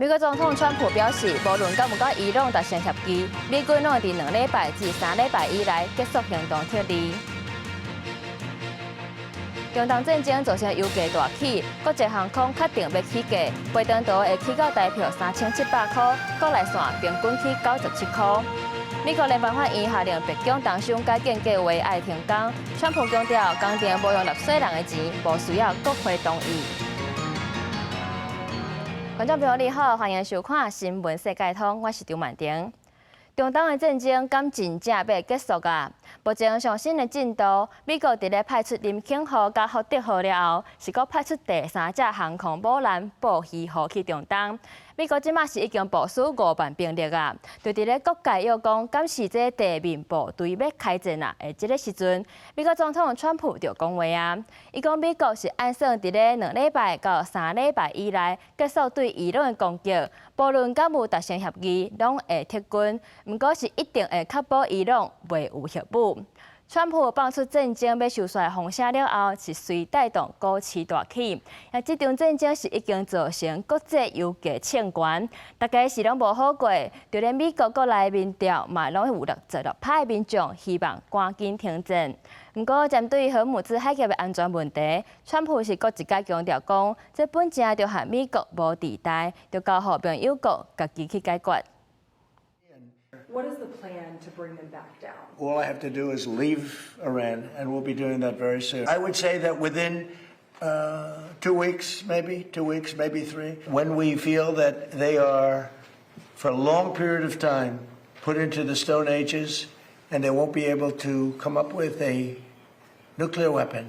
美國總統川普表示，無論敢有佮伊朗達成協議，美軍攏會佇2禮拜至3禮拜以內結束行動撤離。中東戰爭造成油價大起，國際航空確定欲起價，飛長途會起到台票3700箍，國內線平均起97箍。美國聯邦法院下令白宮當選改建計畫愛停工，川普強調工程無用納稅人的錢，無需要國會同意。觀眾朋友你好，歡迎收看《新聞世界通》，我是張曼婷。中東的戰爭敢真正欲結束啊？目前上新的進度，美國佇咧派出林肯號佮福德號了後，是閣派出第三隻航空母艦布希號去中東。美國這馬是已經部署5萬兵力啊！就佇咧各界臆講，敢是這地面部隊欲開戰啊？的這个時陣，美國總統川普就講話啊，伊講美國是按算佇咧2禮拜到3禮拜以內結束對伊朗的攻擊，無論敢有達成協議，攏會撤軍，毋過是一定會確保伊朗袂有核武。川普放出戰爭欲收煞風聲了後，是隨帶動股市大起。啊，這場戰爭是已經造成國際油價衝懸，大家是攏無好過。就連美國國內民調嘛，攏有66%的民眾希望趕緊停戰。毋過，針對荷姆茲海峽的安全問題，川普是閣一擺強調講，這本正就和美國無佇代，著交予盟友國家己去解決。 What is the plan to bring them back down? All I have to do is leave Iran, and we'll be doing that very soon. I would say that within 2 weeks, maybe 2 weeks, maybe 3, when we feel that they are, for a long period of time, put into the Stone Ages and they won't be able to come up with a nuclear weapon,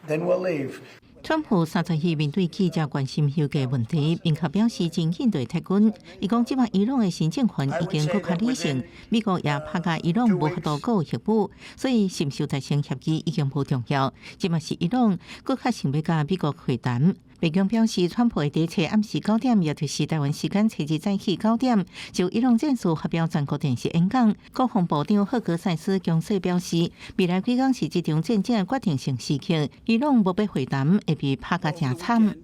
then we'll leave. 川普30日面對記者關心油價問題，明確表示真緊就會撤軍。伊講，這擺伊朗的新政權已經閣較理性，美國也拍共伊朗無法度閣有核武，所以是毋是達成協議已經無重要。這擺是伊朗閣較想欲佮美國會談。白宮表示，川普會佇初暗時9點，也就是台灣時間初二早起9點，就伊朗戰事發表全國電視演講。國防部長赫格塞斯強勢表示，未來幾工是這場戰爭的決定性時刻，伊朗無欲會談，會被拍共誠慘。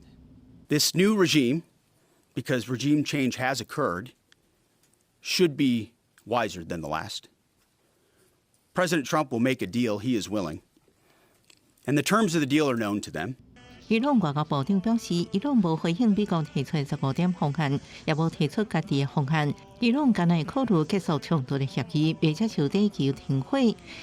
This new regime, because regime change has occurred, should be wiser than the last. President Trump will make a deal. He is willing. And the terms of the deal are known to them. 伊朗外交部長表示，伊朗無回應美國提出15點方案，也無提出家己的方案。伊朗敢若會考慮結束衝突的協議，袂接受地球停火。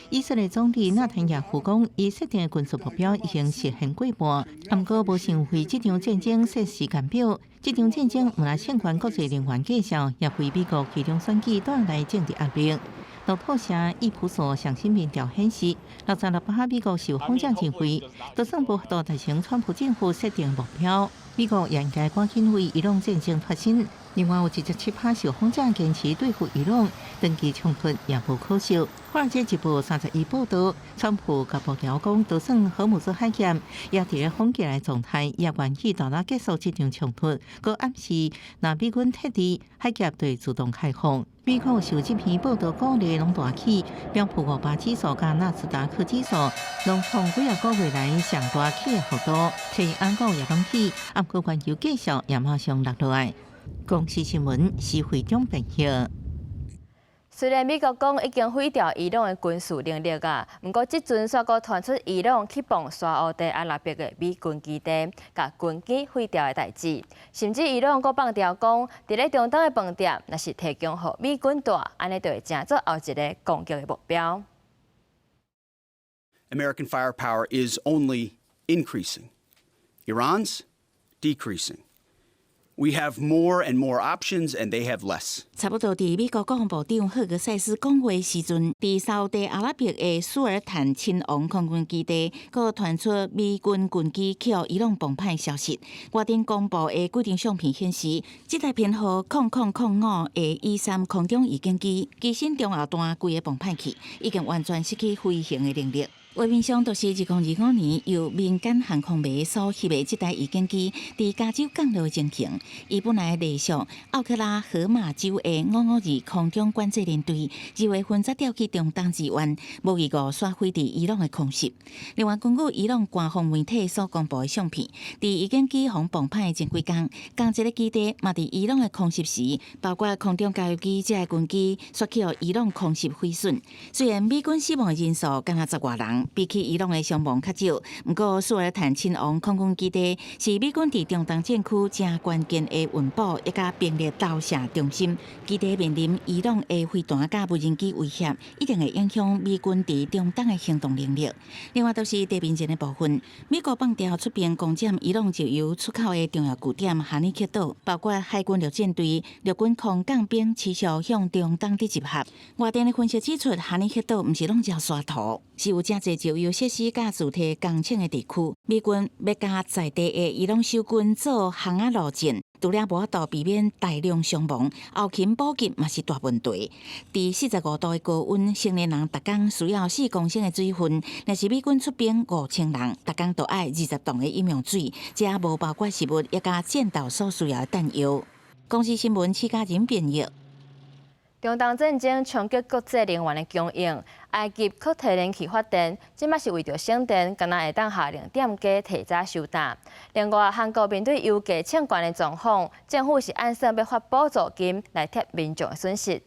以色列總理納坦雅胡講，伊設定的軍事目標已經實現過半，毋過無想為這場戰爭設時間表。這場戰爭毋但衝懸國際能源價數，也為美國期中選舉帶來政治壓力。路透社益普索上新民調顯示，66%美國受訪者認為，就算無法度達成川普政府設定目標，美國也應該趕緊為伊朗戰爭脫身。另外有77%受訪者堅持對付伊朗，長期衝突也無可惜。華爾街日報31報道，川普佮幕僚講，就算荷姆茲海峽也佇咧封起來狀態，也願意大大結束這場衝突。閣暗示，若美軍撤離，海峽就會自動開放。美國受這篇報道鼓勵，攏大起，標普500指數佮納斯達克指數攏創幾仔個月來上大起的幅度，前安股也攏起，毋過原油價數也馬上落落來。公視新聞施惠中編譯。雖然美國講已經毀掉伊朗的軍事能力啊，毋過這陣煞閣傳出伊朗去磅沙烏地阿拉伯的美軍基地，共軍機毀掉的代誌，甚至伊朗閣放調講，佇咧中東的飯店，若是提供予美軍蹛，按呢就會成做後一个攻擊的目標。 American firepower is only increasing. Iran's decreasing. We have more and more options, and they have less. 差不多佇美國國防部長赫格塞斯講話時陣，佇沙烏地阿拉伯的蘇爾坦親王空軍基地，閣傳出美軍軍機去予伊朗磅歹消息。外電公布的規張相片顯示，這台編號0005的E-3空中預警機，機身中後段規个磅歹去，已經完全失去飛行的能力。畫面上就是2025年由民間航空迷所翕的這台預警機佇加州降落的情形。伊本來隸屬奧克拉荷馬州的552空中管制連隊，2月份才調去中東支援，無預告煞飛佇伊朗的空襲。另外，根據伊朗官方媒體所公布的相片，佇預警機予人磅拍的前幾工，仝一个基地嘛佇伊朗的空襲時，包括空中加油機這个軍機，煞去予伊朗空襲毀損。雖然美軍死亡的人數干焦十外人，比起伊朗的傷亡較少，毋過蘇爾坦親王空軍基地是美軍佇中東戰區誠關鍵的運補以及兵力投射中心。基地面臨伊朗的飛彈佮無人機威脅，一定會影響美軍佇中東的行動能力。另外，就是地面戰的部分，美國放調出兵攻佔伊朗石油出口的重要據點哈尼克島，包括海軍陸戰隊、陸軍空降兵持續向中東佇集合。外電的分析指出，哈尼克島毋是攏只沙塗，是有誠濟石油設施佮鑄鐵工廠的地區。美軍欲佮在地的伊朗守軍做巷仔路戰，除了無法度避免大量傷亡，後勤補給嘛是大問題。佇45度的高溫，成年人逐工需要4公升的水分，若是美軍出兵5000人，逐工都愛20噸的飲用水，這猶無包括食物以及戰鬥所需要的彈藥。公視新聞施嘉仁編譯。中東戰爭衝擊國際能源的供應，埃及靠天然氣發電，這擺是為著省電，敢若會當下令店家提早收擔。另外，韓國面對油價衝懸的狀況，政府是按算欲發補助金來貼民眾的損失。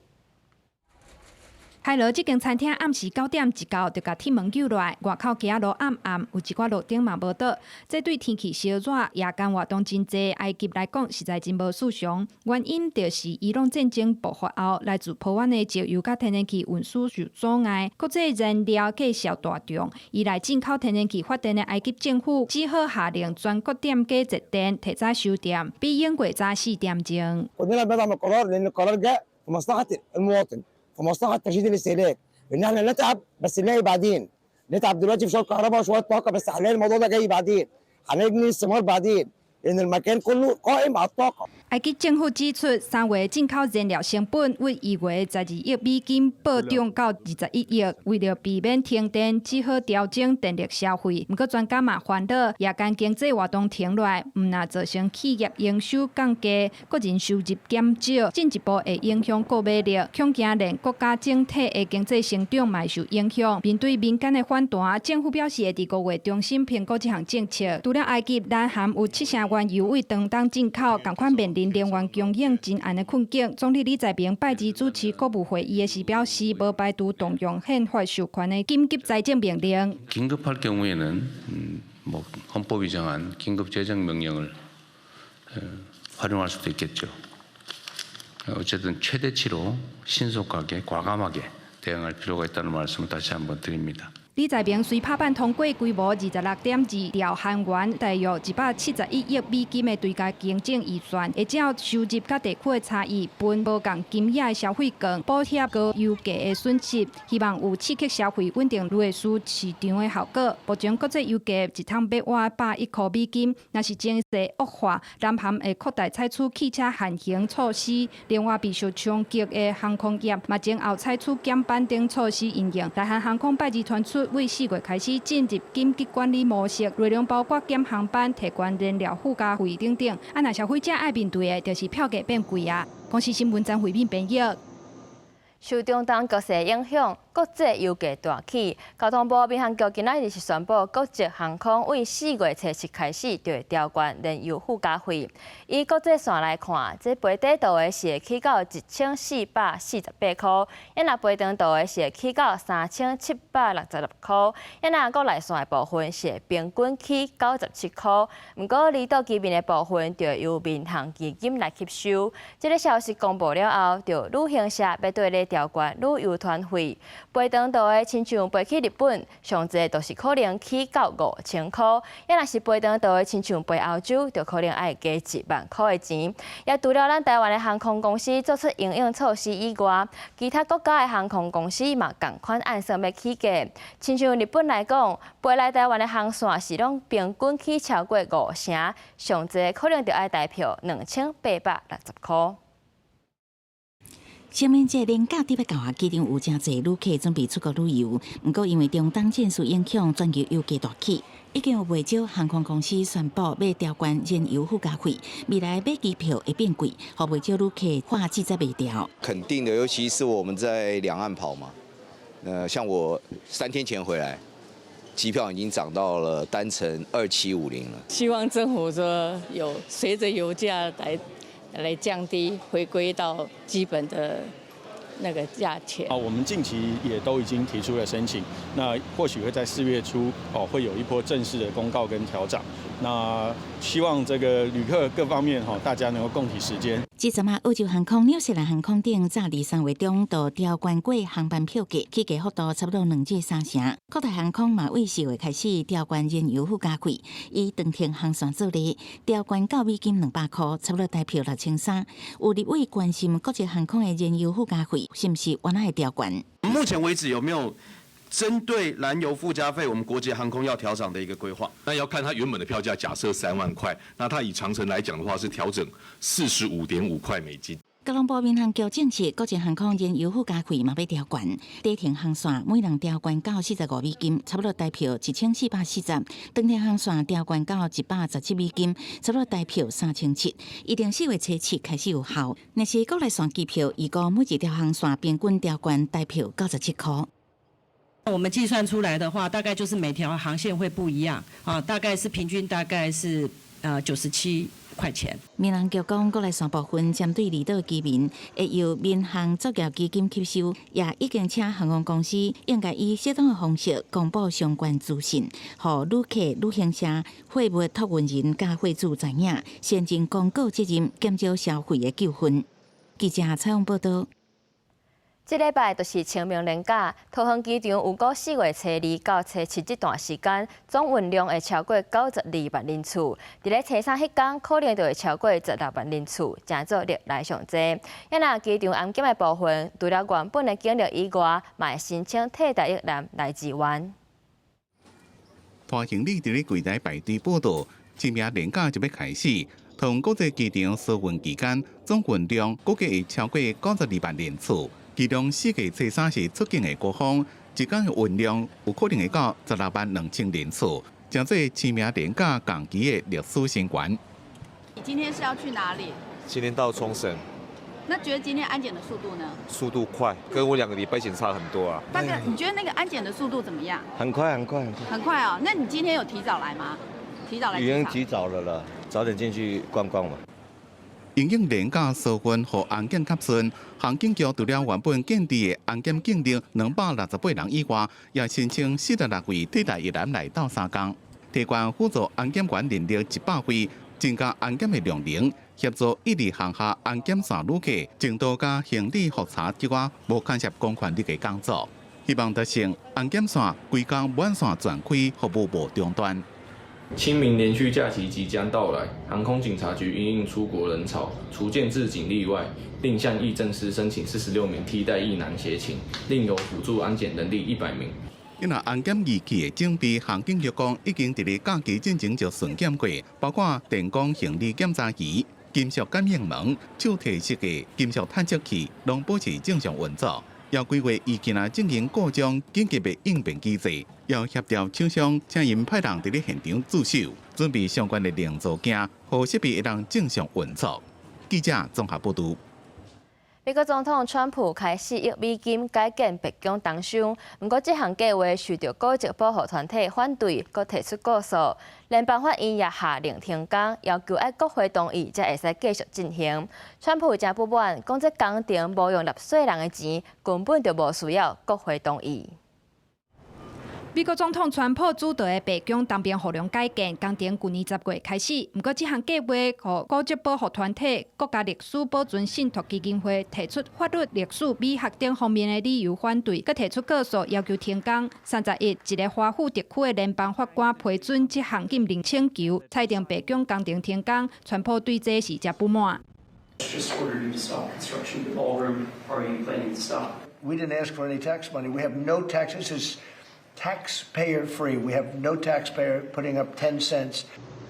開羅這間餐廳暗時9點一到，就共鐵門扭落來，外口街仔路暗暗，有一寡路燈嘛無倒。這對天氣燒熱、夜間活動真濟埃及來講，實在真無尋常。原因就是伊朗戰爭爆發後，來自波灣的石油佮天然氣運輸受阻礙，國際燃料價數大漲。依賴進口天然氣發電的埃及政府只好下令全國店家節電，提早收店，比永過早4點鐘。 في مصلحه ترشيد الاستهلاك، ان احنا نتعب بس نلاقي بعدين. نتعب دلوقتي في شويه كهرباء وشويه طاقه، بس هنلاقي الموضوع ده جاي بعدين، هنجني الثمار بعدين، لان المكان كله قائم على الطاقه. 埃及政府指出，3月進口燃料成本為1月12億美金暴漲到21億。為著避免停電，只好調整電力消費。毋過專家嘛煩惱，夜間經濟活動停落來，毋但造成企業營收降低，個人收入減少，進一步會影響購買力，恐驚連國家整體的經濟成長嘛會受影響。面對民間的反彈，政府表示會佇5月重新評估這項政策。除了埃及，南韓有七成原油對中東進口，仝款面臨能源供應真絚的困境。總理李在明拜二主持國務會議時表示，無排除動用憲法授權的緊急財政命令。 긴급할 경우에는 뭐 헌법이 정한 긴급 재정 명령을 활용할 수도 있겠죠. 어쨌든 최대치로 신속하게 과감하게 대응할 필요가 있다는 말씀을 다시 한번 드립니다. 李在明隨拍板通過規模26.2兆韓元，大約171億美金的追加經濟預算，會照收入佮地區的差異分無仝金額的消費券，補貼高油價的損失，希望有刺激消費、穩定內需市場的效果。目前國際油價一桶欲倚101塊美金，若是情勢惡化，南韓會擴大採取汽車限行措施。另外，備受衝擊的航空業嘛，前後採取減班等措施因應。大韓航空拜二傳出，對4月開始進入緊急管理模式，內容包括減航班、提懸燃料附加費等等。啊，若消費者愛面對的，就是票價變貴啊。公視新聞張惠敏編譯。受中東局勢影響，國際油價大起。交通部民航局今仔日是宣布，國籍航空對4月初7開始就會調懸燃油附加費。以國際線來看，這飛短途的是會起到1448塊，啊若飛長途的是會起到3766塊，啊若國內線的部分是會平均起97塊。毋過離島居民的部分就由民航基金來吸收。這个消息公布了後，就旅行社欲綴咧調懸旅遊團費，飛長途的親像飛去日本，上濟就是可能起到5000塊；啊若是飛長途的親像飛歐洲，就可能愛加1萬塊的錢。也除了咱台灣的航空公司做出因應措施以外，其他國家的航空公司嘛仝款按算欲起價。親像日本來講，飛來台灣的航線是攏平均起超過五成，上濟可能就愛台票2860塊。清明節連假欲到啊，機場有誠濟旅客準備出國旅遊，毋過因為中東戰事影響，全球油價大起，已經有袂少航空公司宣布欲調懸燃油附加費，未來買機票會變貴，予袂少旅客喝止才袂牢。肯定的，尤其是我們在兩岸跑嘛，像我3天前回來，機票已經漲到了單程2750了。希望政府說有隨着油價來降低，回歸到基本的那個價錢。啊，我們近期也都已經提出了申請，那或許會在4月初哦，會有一波正式的公告跟調漲。那希望這個旅客各方面哈，大家能夠共體時艱。這陣仔，澳洲航空、紐西蘭航空等早佇3月中就調懸過航班票價，起價幅度差不多2至3成。國泰航空嘛，對4月開始調懸燃油附加費，以長程航線做例，調懸到200美金，差不多台票6300。有立委關心國際航空的燃油附加費是毋是原來會調懸？目前為止有沒有針對燃油附加費，我們國際航空要調漲的一個規劃？那要看它原本的票價，假設3萬塊，那它以長程來講的話，是調整45.5塊美金。交通部民航局證實，國際航空燃油附加費嘛欲調懸，短程航線每人調懸到45美金，差不多台票1440；長程航線調懸到117美金，差不多台票3700。一定4月初7開始有效。若是國內線機票，預估每一條航線平均調懸台票97塊。我們計算出來的話，大概就是每條航線會不一樣啊，大概是平均大概是97塊錢。民航局講，國內線部分針對離島居民，會由民航作業基金吸收，也已經請航空公司應該以適當的方式公布相關資訊，予旅客、旅行社、貨物託運人佮貨主知影，善盡公告責任，減少消費的糾紛。記者採訪報道。這禮拜就是清明連假，桃園機場預估4月初2到初七這段時間，總運量會超過92萬人次。佇咧初三彼工，可能就會超過16萬人次，成做歷來上濟。啊若機場安檢的部分，除了原本的警力以外，嘛會申請替代役男來支援。拖行李佇咧櫃台排隊報到，清明連假就欲開始。桃園國際機場疏運期間，總運量估計會超過92萬人次。其中4月初3是出境的高峰，一工的運量有可能會到16萬2千人次，成做清明連假同期的歷史新高。你今天是要去哪裡？今天到沖繩。那覺得今天安檢的速度呢？速度快，跟我2個禮拜前差很多啊。大哥，你覺得那個安檢的速度怎麼樣？很快，很快，很快。很快哦，那你今天有提早來嗎？提早來？已經提早了啦，早點進去逛逛嘛。因應連假疏運予安檢較順，航警局除了原本建制的安檢警力268人以外，也申請46位替代役男來鬥相共，提懸輔助安檢員人力100位，增加安檢的量能，協助一二航廈安檢線旅客、證照佮行李複查之外，無牽涉公權力的工作，希望達成安檢線規工滿線全開，服務無中斷。清明連續假期即將到來，航空警察局因應出國人潮，除建制警力外，另向役政司申請46名替代役男協勤，另有輔助安檢人力100名。因為安檢儀器的準備，航警局講已經佇咧假期進前就巡檢過，包括電光行李檢查儀、金屬感應門、手提式的金屬探測器，攏保持正常運作。要規劃儀器若進行故障，緊急的應變機制，要協調廠商，請𪜶派人佇咧現場駐守，準備相關的零組件，予設備會當正常運作。記者綜合報導。美國總統川普開4億美金改建白宮東牆，毋過這項計劃受到古蹟保護團體反對，閣提出告訴。聯邦法院也下令停工，要求愛國會同意才會使繼續進行。川普誠不滿，講這工程無用納稅人的錢，根本就無需要國會同意。美國總統川普主導的白宮東邊護欄改建工程，舊年10月開始。毋過，這項計劃予古蹟保護團體、國家歷史保存信託基金會提出法律、歷史、美學等方面的理由反對，閣提出告訴，要求停工。31，一个華府特區的聯邦法官批准這項禁令請求，裁定白宮工程停工。川普對這是誠不滿。 Just ordered you to stop construction of the ballroom. Are you planning to stop? We didn't ask for any tax money. We have no tax. This is taxpayer free. We have no taxpayer putting up 10 cents.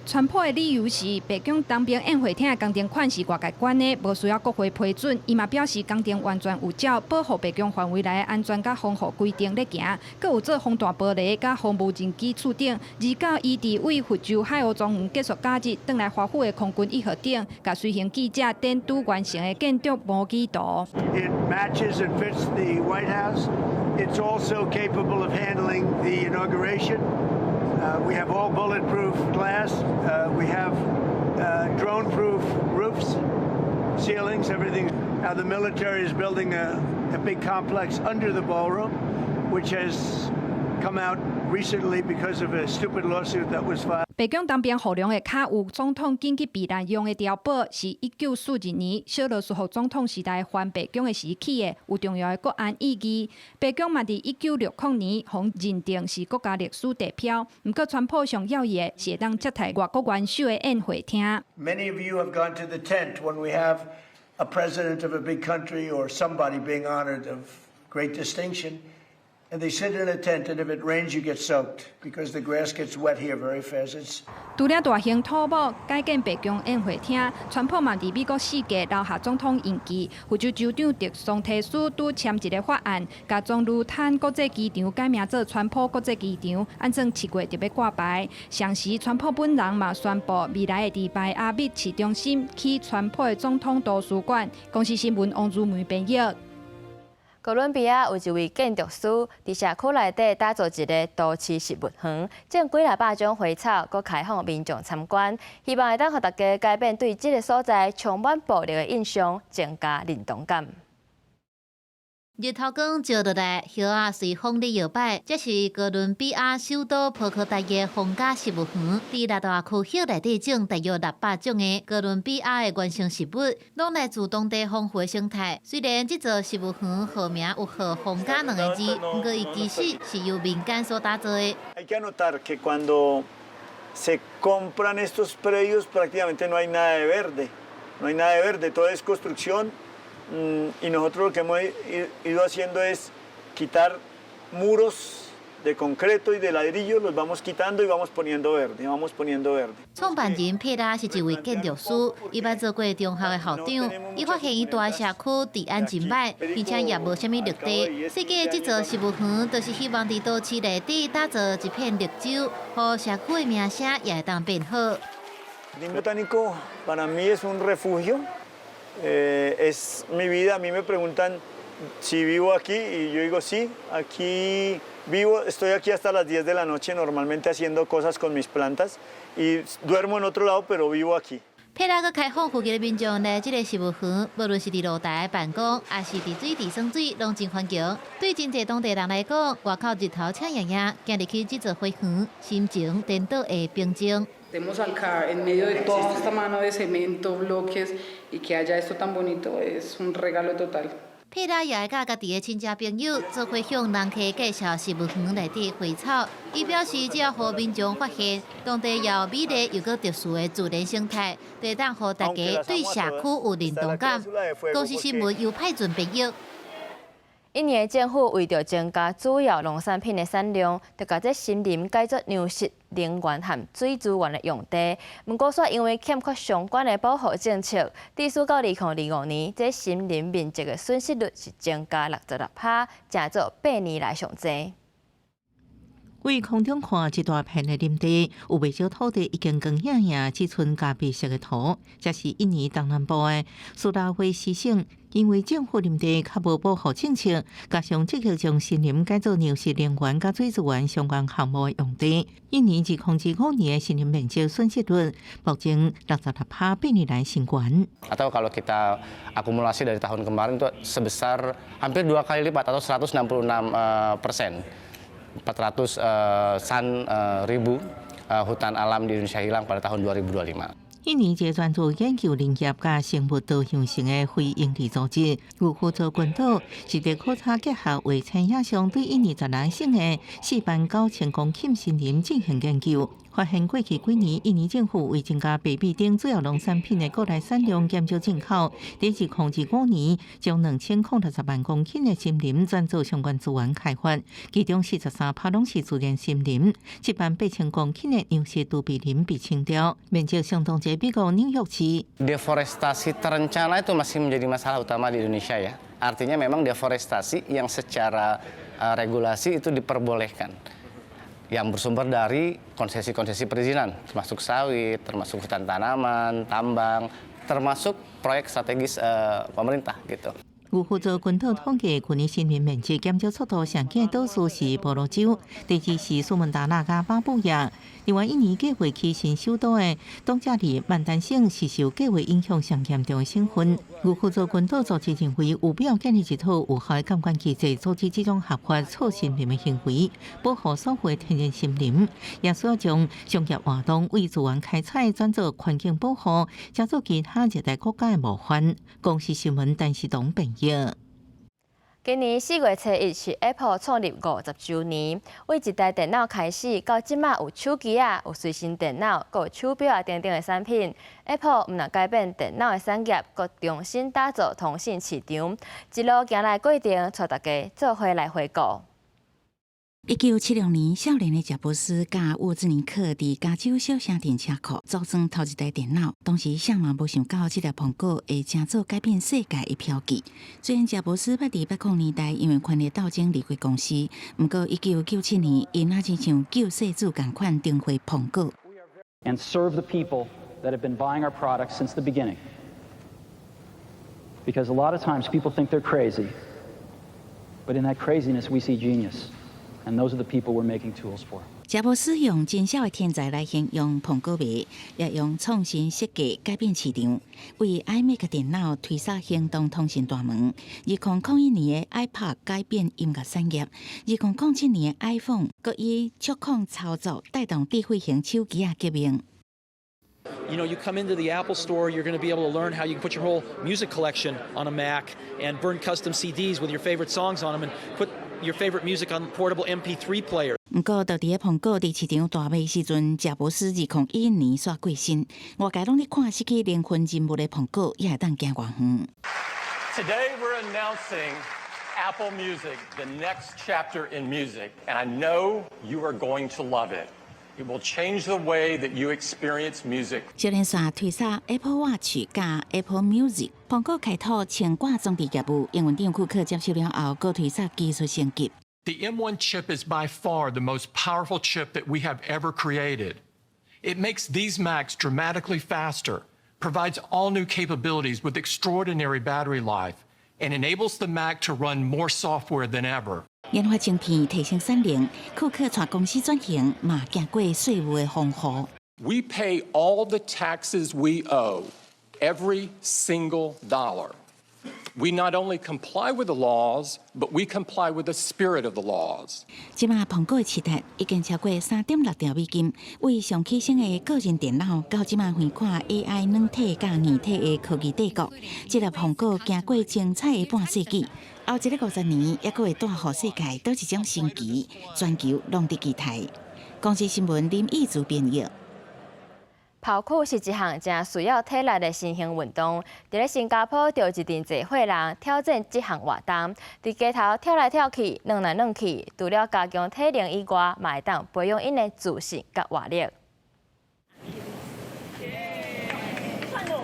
川普的理由是，白宮東邊宴會廳的工程款是外界管的，無需要國會批准。伊嘛表示，工程完全有照保護白宮範圍內的安全佮防護規定咧行，閣有做防彈玻璃佮防無人機厝頂。而到伊佇位佛州海鷗莊園結束假日，轉來華府的空軍一號頂，共隨行記者展拄完成的建築模擬圖。 It matches and fits the White House. It's also capable of handling the inauguration. We have all bulletproof glass. We have drone-proof roofs, ceilings, everything. Now the military is building a big complex under the ballroom, which has come out recently because of a stupid lawsuit that was filed. 白宮東邊護廊的跤有總統緊急避難用的碉堡，是1942年小羅斯福總統時代還白宮的時起的，有重要的國安意義。白宮嘛，佇1960年予認定是國家歷史地標。毋過，川普上要的是會當接待外國元首的宴會廳。 Many of you have gone to the tent when we have a president of a big country or somebody being honored of great distinction. And they sit in a tent, and if it rains, you get soaked because the grass gets wet here very fast. It's 除了大興土木改建白宮宴會廳，川普嘛佇美國四屆留下總統印記。佛州州長德桑提斯拄簽一个法案，共棕櫚灘國際機場改名做川普國際機場，按算7月就欲掛牌。同時，川普本人嘛宣布未來會佇邁阿密市中心起川普的總統圖書館。公視新聞王如梅編譯。哥倫比亞有一位建築師，佇社區內底打造一个都市植物園，種幾若百種花草，閣開放民眾參觀，希望會當予大家改變對這个所在充滿暴力的印象，增加認同感。日頭光照落來，葉仔隨風咧搖擺。這是哥倫比亞首都波哥大的皇家植物園，佇六大區域內底種大約600種的哥倫比亞的原生植物，攏來自當地豐富的生態。雖然這座植物園號名有“號皇家”兩个字，毋過伊其實是由民間所打造的。 Hay que anotar que cuando se compran estos predios prácticamente no hay nada de verde, no hay nada de verde, todo es construcción. Y nosotros lo que hemos ido haciendo es quitar muros de concreto y de ladrillo, los vamos quitando y vamos poniendo verde, vamos poniendo verde. 創辦人佩拉是一位建築師，伊捌做過中學的校長。伊發現伊蹛的社區治安真䆀，而且也無啥物綠地。設計這座植物園，就是希望佇都市內底打造一片綠洲，予社區的名聲也會當變好。 Jardín Botánico para mí es un refugio. Es mi vida. A mí me preguntan si vivo aquí y yo digo sí, aquí vivo, estoy aquí hasta las 10 de la noche normalmente haciendo cosas con mis plantas y duermo en otro lado, pero vivo aquí. 佩拉閣開放附近的民眾來這个植物園，無論是佇露台辦公，抑是佇水池耍水，攏真歡迎。對真濟當地人來講，外口日頭赤炎炎，行入去這座花園，心情顛倒會平靜。 Estemos acá en medio de toda esta mano de cemento, bloques y que haya esto tan bonito es un regalo total. 佩拉也會佮家己的親戚朋友做伙向人客介紹植物園內底花草。伊表示，只要予民眾發現當地有美麗又閣特殊的自然生態，就會當予大家對社區有認同感。公視新聞由派准編譯。印尼的政府為著增加主要農產品的產量，就共這森林改做糧食、能源和水資源的用地。毋過，煞因為欠缺相關的保護政策，致使到2025年，這森林面積的損失率是增加66%，成做8年來上濟。對空中看，這大片的林地，有袂少土地已經光影影，只賰咖啡色的土。這是印尼東南部的蘇拉威西省，因為政府林地較無保護政策，加上積極將森林改做糧食、能源佮水資源相關項目的用地，印尼2025年的森林面積損失率目前66%，8年來新高。 Atau kalau kita akumulasi dari tahun kemarin itu sebesar hampir dua kali lipat atau 166%. 400-an ribu hutan alam di Indonesia hilang pada tahun 2025. 印尼一个專注研究林業佮生物多樣性的非營利組織，有負責群島，是佇考察結合衛星影像對印尼十六省的4萬9千公頃森林進行研究，發現過去幾年，印尼政府為增加白米等主要農產品的國內產量，減少進口。佇2025年，將2060萬公頃的森林轉做相關資源開發，其中43%攏是自然森林，7萬8千公頃的糧食儲備林被清掉，面積相當於美國紐約市。 Deforestasi terencana itu masih menjadi masalah utama di Indonesia ya. Artinya memang deforestasi yang secara regulasi itu diperbolehkan. Yang bersumber dari konsesi-konsesi perizinan, termasuk sawit, termasuk hutan tanaman, tambang, termasuk proyek strategis pemerintah gitu. 據福州群島統計，去年森林面積減少速度上懸的島嶼是婆羅洲，第二是蘇門答臘佮巴布亞。另外，印尼計劃起新首都的東加里曼丹省是受計劃影響上嚴重的省份。有福州群島組織認為，有必要建立一套有效的監管機制，阻止這種合法錯森林的行為，保護所有的天然森林，也需要將商業活動為資源開採轉做環境保護，成做其他熱帶國家的模範。公視新聞陳世東編譯。今年4月初1是 Apple 創立50週年，為一台電腦開始，到這馬有手機仔、有隨身電腦、閣有手錶仔等等的產品。Apple 毋但改變電腦的產業，閣重新打造通訊市場，一路行來過程，帶大家做伙來回顧。1976年，少年的賈伯斯佮沃茲尼克佇加州小城鎮車庫組裝頭一台電腦。當時誰嘛無想到，這粒蘋果會成做改變世界的標記。雖然賈伯斯捌佇80年代因為權力鬥爭離開公司，毋過1997年，伊若親像救世主仝款重回蘋果。 And serve the people that have been buying our products since the beginning. Because a lot of times people think they're crazy, but in that craziness we see genius. And those are the people we're making tools for. 賈伯斯用真痟的天才來形容蘋果迷，也用創新設計改變市場，為 iMac 電腦推閂行動通訊大門。2001年的 iPod 改變音樂產業，2007年的 iPhone 閣以觸控操作帶動智慧型手機仔革命。 You come into the Apple Store, you're going to be able to learn how you can put your whole music collection on a Mac and burn custom CDs with your favorite songs on them and put your favorite music on portable MP3 player. 毋過，就佇個蘋果佇市場大賣時陣，賈伯斯2011年煞過身，外界攏咧看失去靈魂人物的蘋果，也會當行偌遠。 Today we're announcing Apple Music, the next chapter in music, and I know you are going to love it. It will change the way that you experience music. 小連續推出 Apple Watch 佮 Apple Music，蘋果開拓穿掛裝置業務，營運長庫克接手了後，閣推出技術升級。 The M1 chip is by far the most powerful chip that we have ever created. It makes these Macs dramatically faster, provides all new capabilities with extraordinary battery life, and enables the Mac to run more software than ever. 研發晶片提升產能，庫克帶公司轉型，嘛行過稅務的風雨。 We pay all the taxes we owe, every single dollar. We not only comply with the laws, but we comply with the spirit of the laws. 這馬蘋果的市值已經超過3.6兆美金，為上起先的個人電腦，到這馬橫跨 AI 軟體佮硬體的科技帝國，這粒蘋果行過精彩的半世紀，後一个50年，猶閣會帶予世界佗一種新奇，全球攏佇期待。公視新聞林義祖編譯。跑酷是一項誠需要體力的新興運動。佇咧新加坡，就有一陣濟歲人挑戰這項活動，佇街頭跳來跳去、轉來轉去，除了加強體能以外，嘛會當培養𪜶的自信佮活力。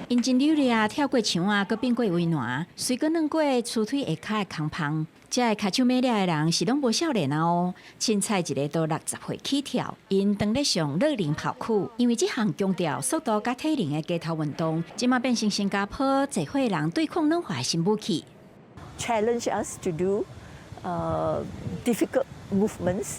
𪜶真溜利啊，跳過牆仔，閣變過圍欄，隨閣轉過粗腿下跤的空縫。這个跤手猛掠的人是攏無少年仔哦，凊彩一个都60歲起跳。𪜶當咧上樂齡跑酷，因為這項強調速度佮體能的街頭運動，這馬變成新加坡濟歲人對抗老化的新武器。 Challenge us to do difficult movements,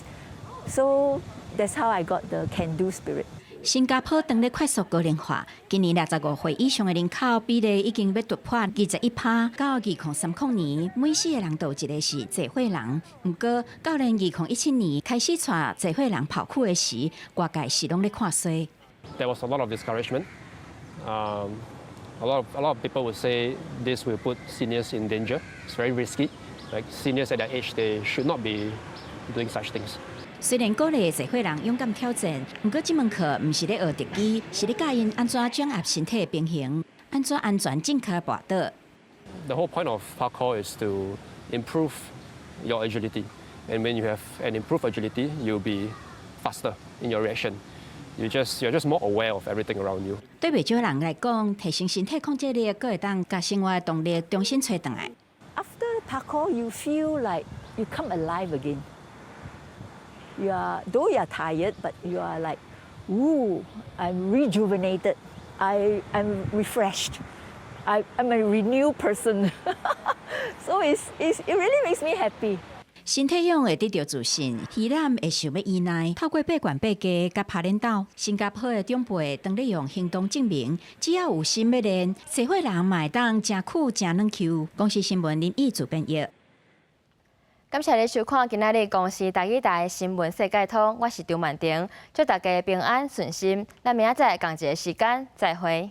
so that's how I got the can-do spirit. 新加坡當咧快速高齡化，今年65歲以上的人口比例已經欲突破21%，到2030年，每四個人就有一個是濟歲人。毋過，到年2017年開始帶濟歲人跑酷的時，外界是攏咧看衰。 There was a lot of discouragement. A lot of people would say this will put seniors in danger. It's very risky. Like seniors at their age, they should not be doing such things. 雖然鼓勵濟歲人勇敢挑戰，毋過這門課毋是咧學特技，是咧教𪜶按怎掌握身體平衡，按怎安全正確跋倒。 The whole point of parkour is to improve your agility. And when you have an improved agility, you'll be faster in your reaction. You're just more aware of everything around you. 對袂少人來講，提升身體控制力，閣會當共生活的動力重新揣轉來。 After parkour, you feel like you come alive again. You are, though you are tired, but you are like, "Ooh, I'm rejuvenated. I am refreshed. I'm a renewed person." So it really makes me happy. 身體勇會得著自信，希楠會想欲依賴，透過八懸八架佮拍鏈鬥，新加坡的長輩當咧用行動證明，只要有心欲練，濟歲人嘛會當誠久誠軟 Q。公視新聞林義主編譯。感謝你收看今仔日公視台語台新聞世界通，我是張曼婷，祝大家平安順心。咱明仔載仝一个時間再會。